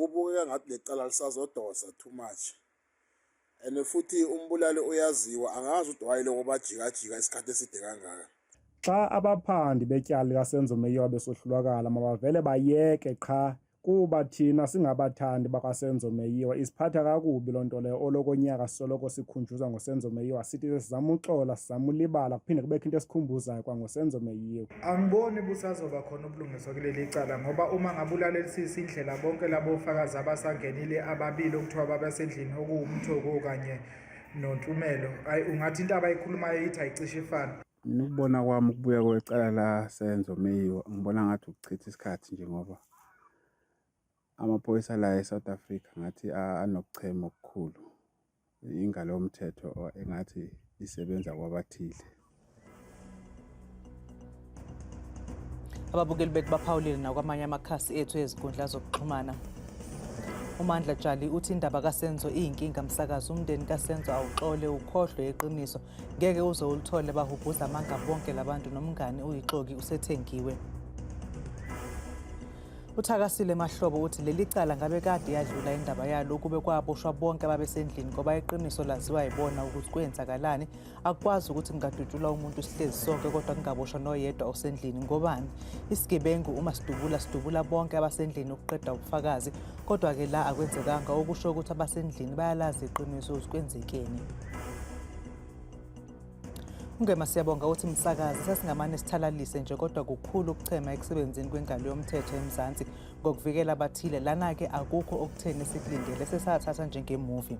Kubukeka ngathi lecala lisazodosa too much. And futhi umbulali uyaziwa angazi ukuthi why lokho bajikajika isikhathi eside kangaka. Xa abaphandi betyala likaSenzo Meyiwa besohlulwakala mabavele bayeke qha kuba thina singabathandi bakaSenzo Meyiwa isiphatha kakubi loo nto leyo olokonyaka sisoloko sikhunjuzwa ngoSenzo Meyiwa sithi sizama uxola sizama ulibala kuphinde kubekho into esikhumbuzayo kwangoSenzo Meyiwa. Angiboni busazoba khona ubulungiswa kuleli cala ngoba uma ngabe ulalelisisa indlela bonke labo fakazi abasangenile ababili okuthiwa babesendlini okuwumthoko kanye noNtumelo ayi ungathi into abayikhulumayo ithi ayicishe ifane. Mina ukubona kwami ukubuya kwecala la Senzo Meyiwa ngibona ngathi ukuchitha isikhathi nje ngoba amaphoyisa la eSouth Africa ngathi anokuchema okukhulu. Ingalo yomthetho engathi isebenza kwabathile. Ababukeli bethu baphawulile nakwamanye amakhasi ethu ezinkundla zokuxhumana. UMandla Jali uthi indaba kaSenzo iyinkinga msakazi umndeni kaSenzo awuxole ukhohlwe iqiniso ngeke uze ulithole bahubhuza amanga bonke labantu nomngani uyixoki usethengiwe. UThakasile Mahlobo uthi leli cala ngabe kade yadlula indaba yalo ukube kwaboshwa bonke ababesendlini ngoba iqiniso laziwa yibona ukuthi kwenzakalani. Akukwazi ukuthi kungadutshulwa umuntu sihlezi sonke kodwa kungaboshwa noyedwa osendlini ngobani? Isigebengu uma sidubula sidubula bonke abasendlini ukuqeda ubufakazi kodwa-ke la akwenzekanga okusho ukuthi abasendlini bayalazi iqiniso ukuthi kwenzekeni. Ungema siyabonga ukuthi msakazi sasingamane sithalalise nje kodwa kukhulu ukuchema ekusebenzini kwengalo yomthetho eMzansi ngokuvikela abathile. Lana-ke akukho okutheni esikulindele sesathatha njengemuvi.